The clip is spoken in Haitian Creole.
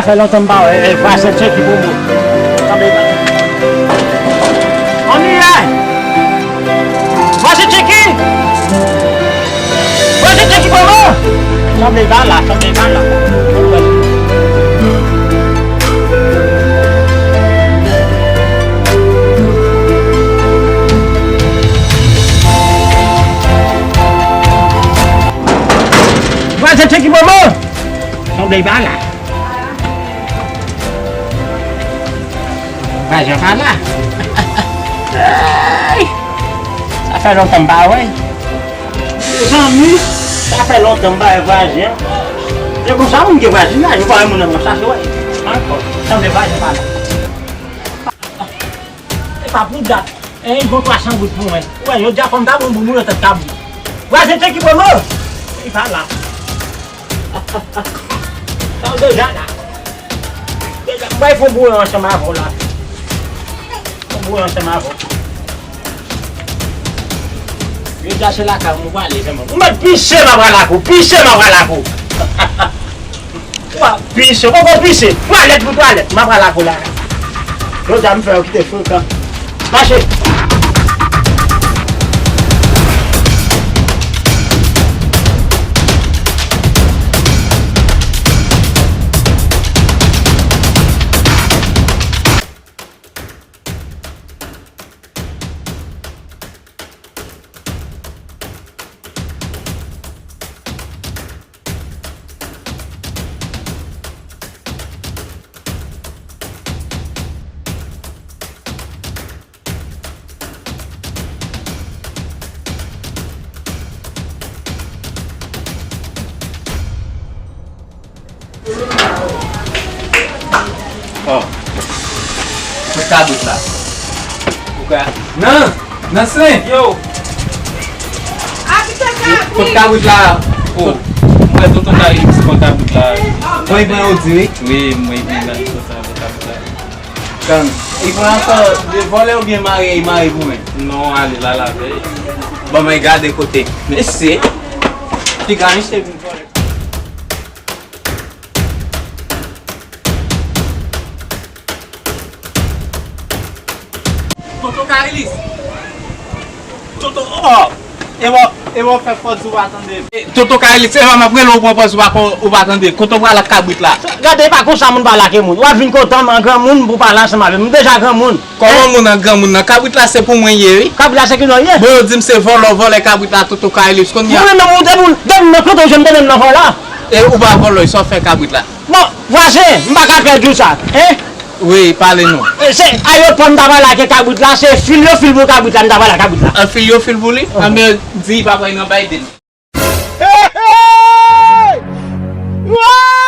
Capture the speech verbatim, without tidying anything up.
Sa fè lontan m pa wè, eh, vwazen Tcheki Bobo. Tanbe ba. Anmyè! Vwazen Tcheki! Vwazen Tcheki Bobo! Tanbe ba la, tanbe ba la. Vwazen Tcheki Bobo! Tanbe ba la. Vwazen pa la. Ay! Sa fè lontan m pa wè. Mezanmi, sa fè lontan m pa wè vwazen. Se konsa moun gen vwazinaj, ou pa wè moun nan konsa, se wè. Ankò, sanble vwazen pa la. E pa pou dat. E yon twa san goud pou mwen. Ou wè, yo di a kòm ta bon pou moun yo tèt kabrit. Vwazen Tcheki Bobo! Li pa la. Sa w deja la. Deja, m bay fon boure ansanm avè w la. Fon boure ansanm avè w. Yo di a se lakay mwen prale, sèlman. Ou mèt pise, m ap pral ak ou. Pise, m ap pral ak ou. Wa, pise, poko pise. Twalèt pou twalèt. M ap pral ak ou la. Jodi a m fè yo kite frekan. Mache. Oh. Kot kabrit la? Ou ka. Nan! Nan sen! Yo! Kot kabrit la? Oh. Mwen tonton Kari se pran kabrit la. Bon, li pran yo di wi. Wi, mwen vin nan tonton sa pran kabrit la. Gang. Li pran ankò de vòlè oubyen mare, li mare pou mwen? Non, ale la lavèy. Bon, mwen gade kote. Mesye. Piga misye vin vòlè. Tonton Karilis. Tonton, oh! E wè, e wè w fè fò di w pa tande. Tonton Karilis, e wè m ap rele w pran pòz ou pa kon, ou pa tande. Kote w pral ak kabrit la? Gade, e pa konsa moun pale ak moun. W ap vin kote m an granmoun pou pale ansanm avè m. M deja granmoun. Kòman moun an granmoun nan? Kabrit la se pou mwen ye, wi. Kabrit la se ki non ye? Bon, yo di m se vòlè w vòlè kabrit la, Tonton Karilis. Kounye a. Mwen menm, ou depi, depi nan kote w jwenn m te menm nan vòlè. E ou pa vòlè, sa w fè kabrit la? Bon, vwazen, m pa ka pèdi w sa, en? Wi, pale non. E, se ayopò m ta pral lage kabrit la, se fil yo fil pou kabrit la, m ta pral lage kabrit la. An fil yo fil pou li? Anben, di papa nan Biden. Hey, hey! Wa!